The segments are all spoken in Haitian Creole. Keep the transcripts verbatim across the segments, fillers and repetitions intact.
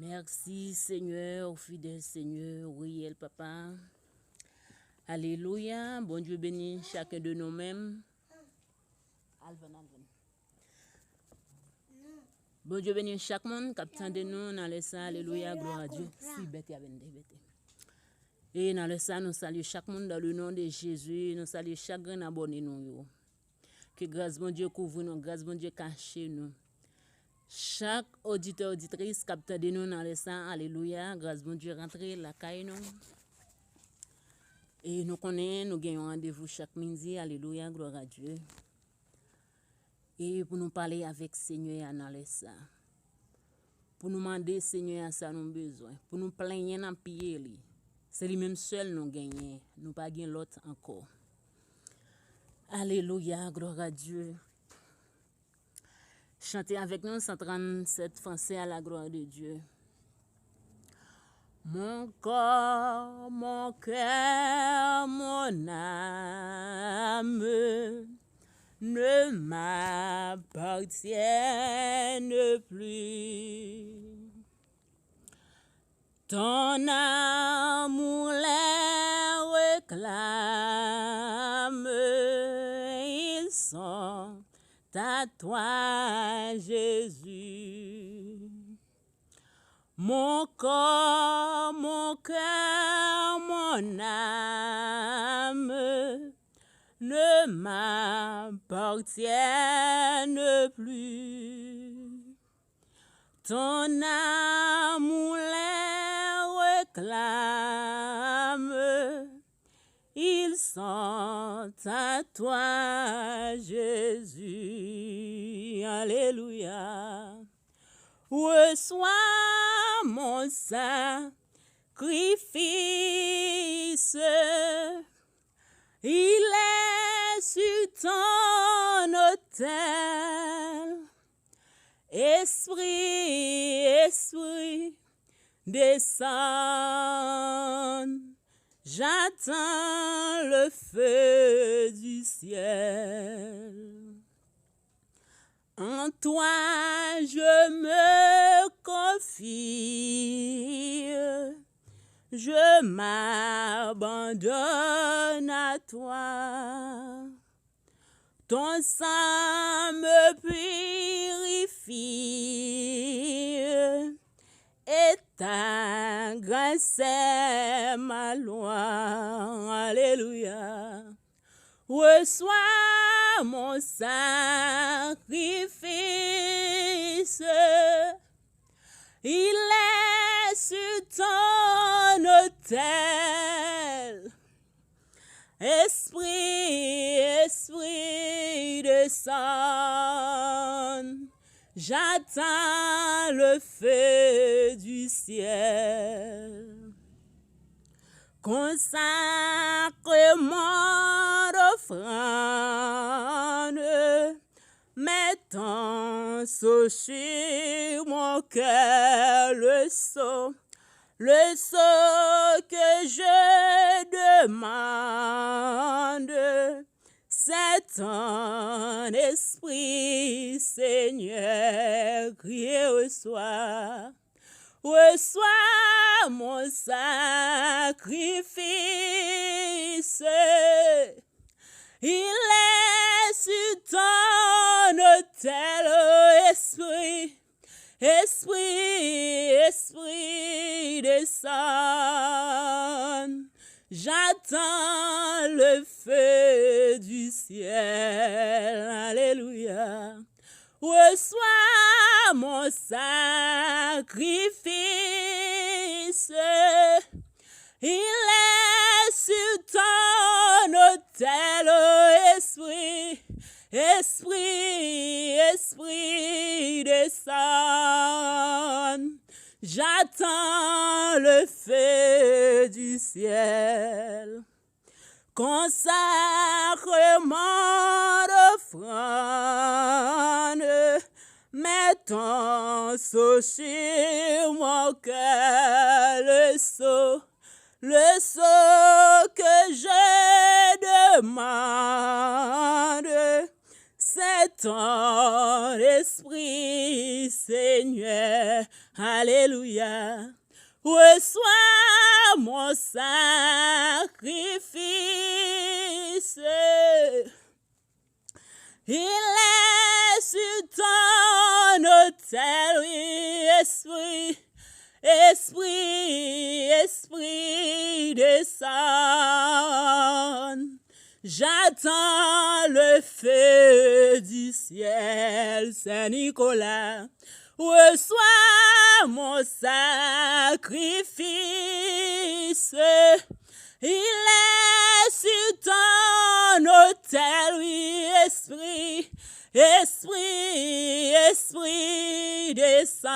Mèsi, Senyè, ou fidèl, Senyè, ou reyèl, Papa. Alelouya. Bondye beni chacun de nous menm. Alvan, Alvan. Bondye beni chak moun k ap tande nou nan lè sa. Alelouya, glwa a Dye. Si bèt ya bende bete. E nan lè sa, nou salye chak moun dans le nom de Jésus. Nou salye chak grenn abòne nou yo. Ke gras Bondye kouvri nou, gras Bondye kache nou. Chak oditè, oditris k ap tande nou nan lè sa, alelouya, gras Bondye rantre lakay nou. E nou konnen nou gen yon randevou chak midi, alelouya, glwa a Dye. E pou nou pale avèk Senyè a nan lè sa. Pou nou mande Senyè a sa nou bezwen. Pou nou plenyen nan pye li. Se li menm sèl nou genyen. Nou pa gen lòt ankò. Alelouya, glwa a Dye. Chante avèk nou san trannsèt fransè, à la gloire de Dieu. Mon corps, mon cœur, mon âme ne m'appartiennent plus. Ton amour les réclame, ils sont à toi, Jésus. Mon corps, mon cœur, mon âme ne m'appartiennent plus. Ton amour les réclame, ils sont à toi, Jésus. Alléluia. Reçois mon sacrifice. Il est sur ton autel. Esprit, Esprit, descends. J'attends le feu du ciel. En toi je me confie, je m'abandonne à toi. Ton sang me purifie, et ta grâce est ma loi. Alléluia. Reçois mon sacrifice. Il est sur ton autel. Esprit, Esprit, descends. J'attends le feu du ciel. Consacre mon offrande, mets ton sceau sur mon cœur, le sceau, le sceau que je demande, c'est ton esprit, Seigneur, qui reçoit. Reçois mon sacrifice. Il est sur ton autel, ô Esprit, Esprit, Esprit, descends. J'attends le feu du ciel. Alléluia. Reçois mon sacrifice. Il est sur ton autel, ô Esprit, Esprit, Esprit, descends. J'attends le feu du ciel. Consacre mon offrande, mets ton sceau sur mon cœur, le sceau, le sceau que je demande, c'est ton esprit, Seigneur. Alléluia. Alléluia. Reçois mon sacrifice. Il est sur ton autel, oui, Esprit, Esprit, Esprit, descend. J'attends le feu du ciel, Saint Nicolas. Reçois mon sacrifice. Il est sur ton autel, oui, Esprit, Esprit, Esprit, descend.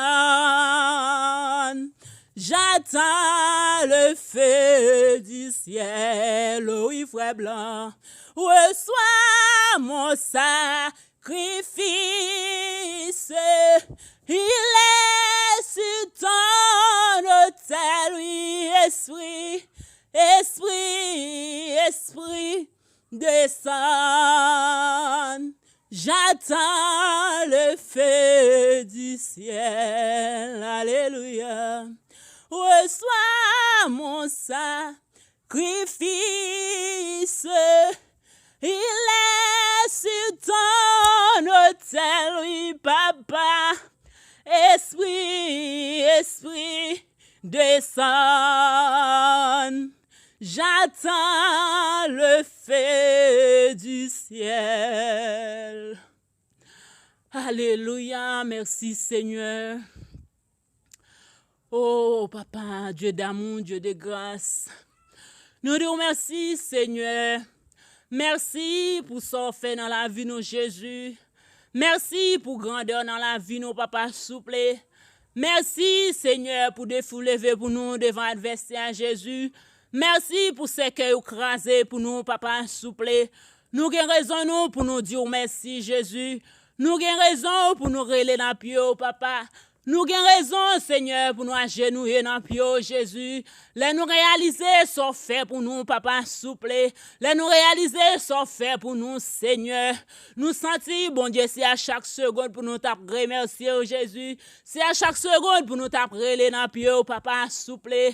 J'attends le feu du ciel, oh oui, frère Blanc. Reçois mon sacrifice. Il est sur ton autel, oui, Esprit, Esprit, Esprit, descend. J'attends le feu du ciel. Alléluia. Reçois mon sacrifice. Il est sur ton autel, oui, Papa. Esprit, Esprit, descend. J'attends le feu du ciel. Alléluia, merci Seigneur. Oh, Papa, Dieu d'amour, Dieu de grâce. Nou di w mèsi, Senyè. Mèsi pou sa w fè nan lavi nou, Jezi. Mèsi pou grandè nan lavi nou, Papa, souple. Mèsi, Senyè, pou defi w leve pou nou devan advèsè a, Jezi. Mèsi pou sèkèy ou kraze pou nou, Papa, souple. Nou gen rezon nou pou nou di w mèsi, Jezi. Nou gen rezon pou nou rele nan pye w, Papa. Nou gen rezon, Senyè, pou nou ajenouye nan pye w, Jezi. Lè nou reyalize sa w fè pou nou, Papa, souple. Lè nou reyalize sa w fè pou nou, Senyè. Nou santi, Bondye, se a chak segonn pou nou t ap remèsye w, Jezi. Se a chak segonn pou nou t ap rele nan pye w, Papa, souple.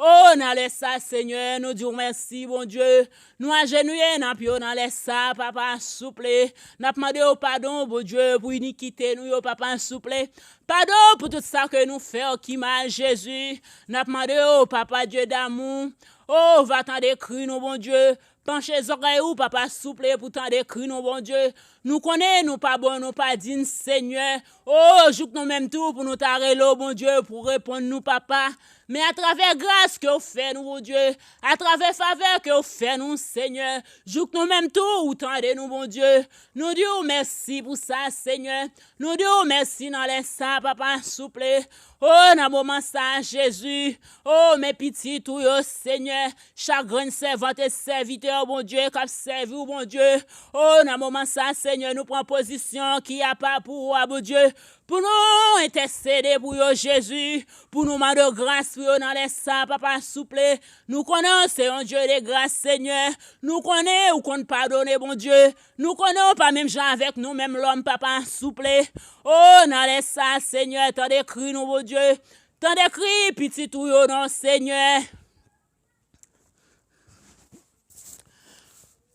O, nan lè sa, Senyè, nou di w mèsi, Bondye. Nou ajenouye nan pye w nan lè sa, Papa, souple. N ap mande w padon, Bondye, pou inikite nou yo, Papa, souple. Padon pou tout sa ke nou fè w ki mal, Jezi. N ap mande w, Papa Dye damou. O, va tande kri nou, Bondye. Panche zòrèy ou, Papa, souple, pou tande kri nou, Bondye. Nou konnen nou pa bon, nou pa diy, Senyè. O, jouk nou menm tou pou nou ta rele w, Bondye, pou reponn nou, Papa. Men atravè gras ke w fè nou, Bondye, atravè favè ke w fè nou, Senyè, jouk nou menm tou ou tande nou, Bondye. Nou di w mèsi pou sa, Senyè. Nou di w mèsi nan lè sa, Papa, souple. O, nan moman sa, Jezi. O, men pitit ou yo, Senyè. Chak grenn sèvant e sèvitè, Bondye, k ap sèvi w, Bondye. O, nan moman sa, Senyè, nou pran pozisyon ki apa pou ou a, Bondye, pou nou entèsede pou yo, Jezi, pou nou mande w gras pou yo nan lè sa, Papa, souple. Nou konnen w se yon Dye de gras, Senyè. Nou konnen ou konn padone, Bondye. Nou konnen w pa menm jan avèk nou menm lòm, Papa, souple. O, nan lè sa, Senyè, tande kri nou, Bondye. Tande kri pitit ou yo, non, Senyè.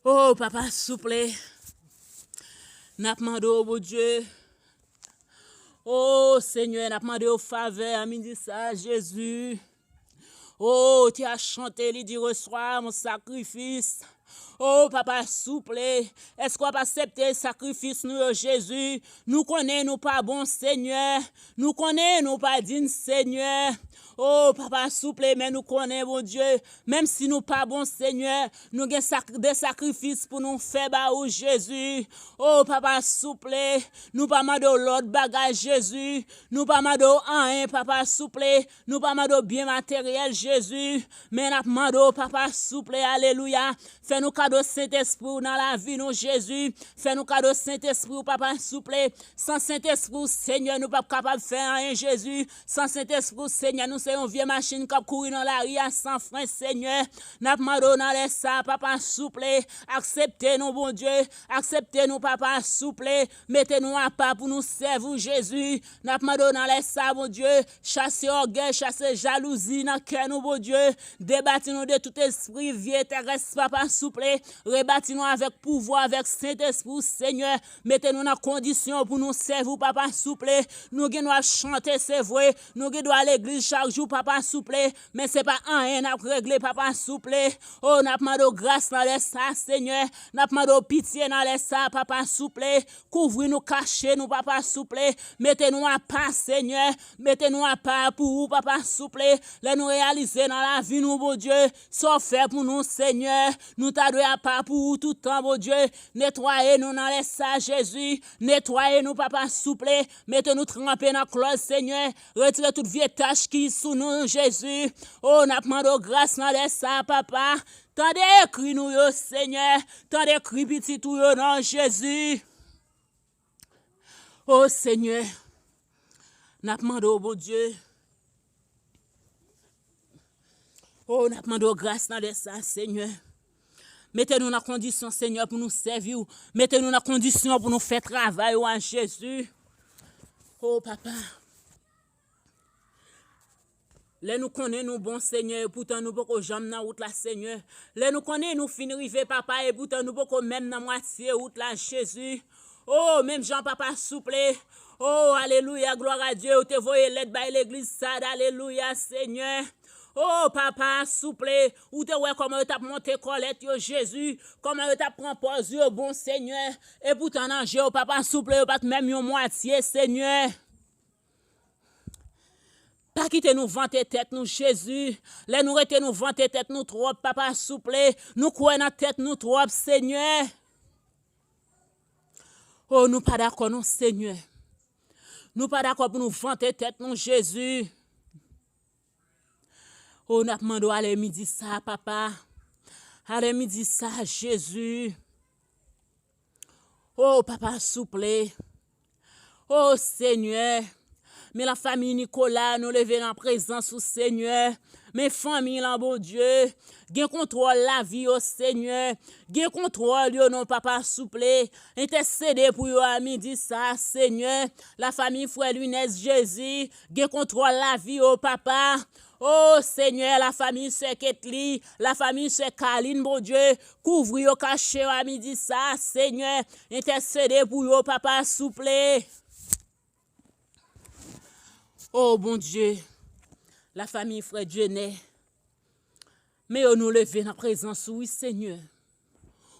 O, Papa, souple. N ap mande w, Bondye. O, Senyè, n ap mande w favè a midi sa, Jezi. O, te a chante, li di, reçois mon sacrifice. O, Papa, souple, èske w ap aksepte sakrifis nou yo, Jezi? Nou konnen nou pa bon, Senyè. Nou konnen nou pa diy, Senyè. O, Papa, souple, men nou konnen, Bondye, menm si nou pa bon, Senyè, nou gen sak-, de sakrifis pou nou fè ba ou, Jezi. O, Papa, souple, nou pa mande w lòt bagay, Jezi. Nou pa mande w anyen, Papa, souple. Nou pa mande w byen materyèl, Jezi. Men n ap mande w, Papa, souple, alelouya. Fè nou kado Sentespri w nan lavi nou, Jezi. Fè nou kado Sentespri w, papa, souple. San Sentespri w, Senyè, nou p ap kapab fè anyen, Jezi. San Sentespri w, Senyè, nou se yon vye machin k ap kouri nan lari a san fren, Senyè. N ap mande w nan lè sa a, papa, souple. Aksepte nou, Bondye. Aksepte nou, papa, souple. Mete nou apa pou nou sèvi w, Jezi. N ap mande w nan lè sa a, Bondye. Chase ògèy, chase jalouzi nan kè nou, Bondye. Debati nou de tout espri vye terès, papa, souple. Rebati nou avèk pouvwa, avèk Sentespri w, Senyè. Mete nou nan kondisyon pou nou sèvi w, papa, souple. Nou gen dwa chante, se vre. Nou gen dwa legliz chak jou, papa, souple. Men se pa anyen n ap regle, papa, souple. O, n ap mande w gras nan lè sa a, Senyè. N ap mande w pitye nan lè sa a, papa, souple. Kouvri nou, kache nou, papa, souple. Mete nou apa, Senyè. Mete nou apa pou ou, papa, souple. Lè nou reyalize nan lavi nou, Bondye, sa w fè pou nou, Senyè, nou ta dwe apa pou ou tout tan, Bondye. Netwaye nou nan lè sa, Jezi. Netwaye nou, papa, souple. Mete nou tranpe nan klòz, Senyè. Retire tout vye tach ki sou nou, Jezi. O, n ap mande w gras nan lè sa, papa. Tande kri nou yo, Senyè. Tande kri pitit ou yo, nan Jezi. O, Senyè, n ap mande w, Bondye. O, n ap mande w gras nan lè sa, Senyè. Mete nou nan kondisyon, Senyè, pou nou sèvi w. Mete nou nan kondisyon pou nou fè travay ou a, Jezi. O, papa. Lè nou konnen nou bon, Senyè, epoutan nou poko janm nan wout la, Senyè. Lè nou konnen nou fin rive, papa, epoutan nou poko menm nan mwatye wout la, Jezi. O, menm jan, papa, souple. O, alelouya, glwa a Dye, ou te voye lèt bay legliz Sad, alelouya, Senyè. O, papa, souple, ou te wè kòman yo t ap monte kòlèt yo, Jezi, kòman yo t ap pran pòz yo bon, Senyè. Epoutan, nan je w, papa, souple, yo pa t menm yon mwatye, Senyè. Pa kite nou vante tèt nou, Jezi. Lè nou rete nou vante tèt nou twòp, papa, souple. Nou kwè nan tèt nou twòp, Senyè. O, nou pa dakò non, Senyè. Nou pa dakò pou nou vante tèt nou, Jezi. O, n ap mande w alè midi sa, papa. Alè midi sa, Jezi. O, papa, souple. O, Senyè. Men lafanmi Nicolas, nou leve nan prezans ou, Senyè. Men fanmi lan, Bondye. Gen kontwòl lavi yo, Senyè. Gen kontwòl yo, non, papa, souple. Entèsede pou yo a midi sa, Senyè. Lafanmi frè Lunès, Jezi. Gen kontwòl lavi yo, papa. O, Senyè, lafanmi sè Ketly, lafanmi sè Kalin, Bondye, kouvri yo, kache yo a midi sa, Senyè, entèsede pou yo, papa, souple. O, Bondye, lafanmi frè Dieunè, men yo nou leve nan prezans ou, wi, Senyè.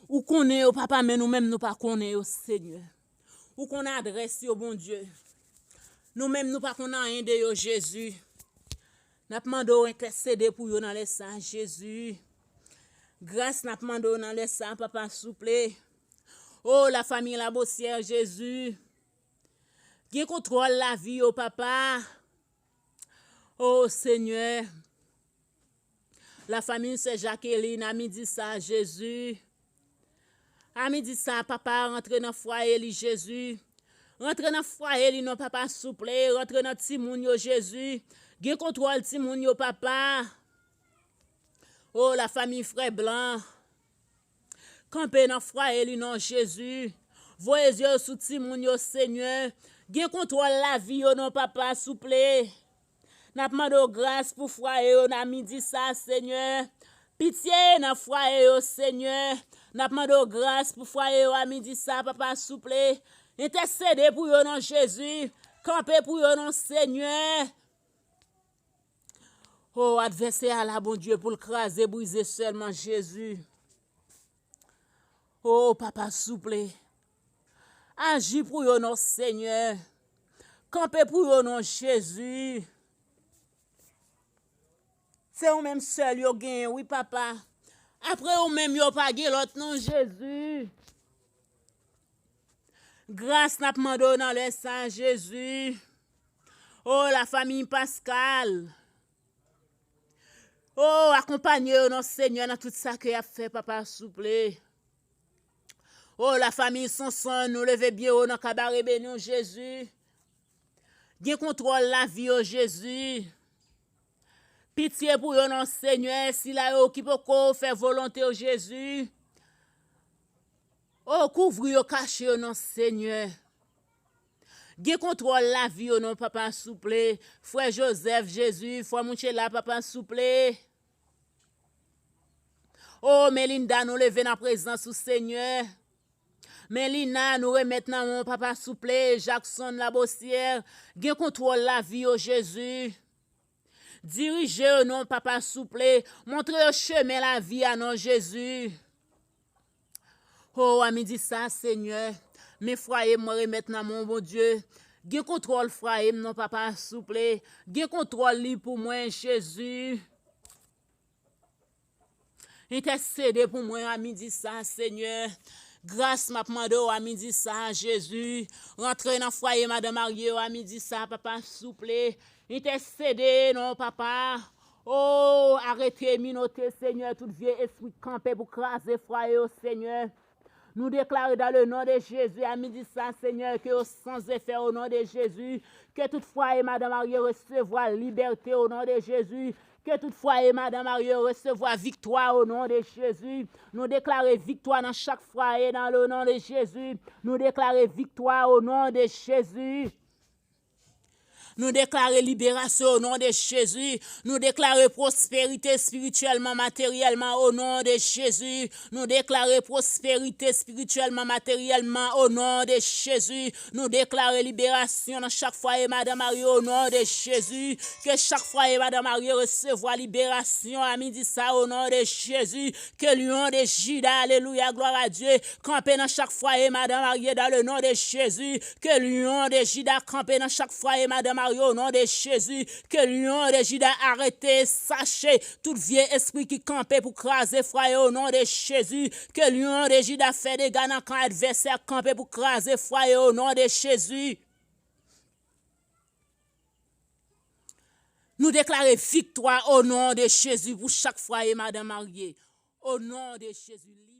Ou konnen yo, papa, men nou menm nou pa konnen yo, Senyè. Ou konn adrès yo, Bondye. Nou menm nou pa konn anyen de yo, Jezi. N ap mande w entèsede pou yo nan lè sa, Jezi. Gras n ap mande w nan lè sa, papa, souple. O, lafanmi Labossière, Jezi. Gen kontwòl lavi yo, papa. O, Senyè. Lafanmi sè Jacqueline, a midi sa, Jezi. A midi sa, papa, rantre nan fwaye li, Jezi. Rantre nan fwaye li, non, papa, souple. Rantre nan timoun yo, Jezi. Gen kontwòl timoun yo, papa. O, lafanmi frè Blanc. Kanpe nan fwaye li, non, Jezi. Voye zye w sou timoun yo, Senyè. Gen kontwòl lavi yo, non, papa, souple. N ap mande w gras pou fwaye yo nan midi sa, Senyè. Pitye nan fwaye yo, Senyè. N ap mande w gras pou fwaye yo a midi sa, papa, souple. Entèsede pou yo, non, Jezi. Kanpe pou yo, non, Senyè. O, advèsè a la, Bondye, pou l kraze, brize sèlman, Jezi. O, papa, souple. Aji pou yo, non, Senyè. Kanpe pou yo, non, Jezi. Se ou menm sèl yo genyen, wi, papa. Apre ou menm, yo pa gen lòt, non, Jezi. Gras n ap mande w nan lè sa, Jezi. O, lafanmi Pascal. O, akonpanye yo non Senyè nan tout sa ke y ap fè, papa, souple. O, lafanmi Sonson, nou leve byen wo nan kabare beni w, Jezi. Gen kontwòl lavi yo, Jezi. Pitye pou yo non Senyè, sila yo ki poko fè volonte w, Jezi. O, kouvri yo, kache yo non Senyè. Gen kontwòl lavi yo non, papa, souple. Frè Joseph, Jezi, frè Mouchela, papa, souple. O, Melinda, nou leve nan prezans ou, Senyè. Melina, nou remèt nan men w, papa, souple. Jackson Labossière, gen kontwòl lavi yo, Jezi. Dirije yo non, papa, souple. Montre yo chemen lavi a non, Jezi. O, a midi sa, Senyè, men fwaye m mwen remèt nan men w, Bondye. Gen kontwòl fwaye m non, papa, souple. Gen kontwòl li pou mwen, Jezi. Entèsede pou mwen a midi sa, Senyè. Gras m ap mande w a midi sa, Jezi. Rantre nan fwaye madan marye yo a midi sa, papa, souple. Entèsede non, papa. O, arete, minote, Senyè, tout vye espri k kanpe pou kraze fwaye yo, Senyè. Nou deklare dans le nom de Jésus a midi sa, Senyè, ke yo san efè o non de Jezi. Ke tout fwaye madan marye resevwa libète o non de Jezi. Ke tout fwaye madan marye resevwa viktwa o non de Jezi. Nou deklare viktwa nan chak fwaye dans le nom de Jésus. Nou deklare viktwa o non de Jezi. Nou deklare liberasyon o non de Jezi. Nou deklare pwosperite espirityèlman, materyèlman o non de Jezi. Nou deklare pwosperite espirityèlman, materyèlman o non de Jezi. Nou deklare liberasyon nan chak fwaye madan marye o non de Jezi. Ke chak fwaye madan marye resevwa liberasyon a midi sa o non de Jezi. Ke lyon de Jida, alelouya, glwa a Dye, kanpe nan chak fwaye madan marye dans le nom de Jezi. Ke lyon de Jida kanpe nan chak fwaye madan marye o non de Jezi. Ke lyon de Jida arete, sache tout vye espri ki kanpe pou kraze fwaye o non de Jezi. Ke lyon de Jida fè dega nan kan advèsè a kanpe pou kraze fwaye o non de Jezi. Nou deklare viktwa o non de Jezi pou chak fwaye madan marye. O non de Jezi.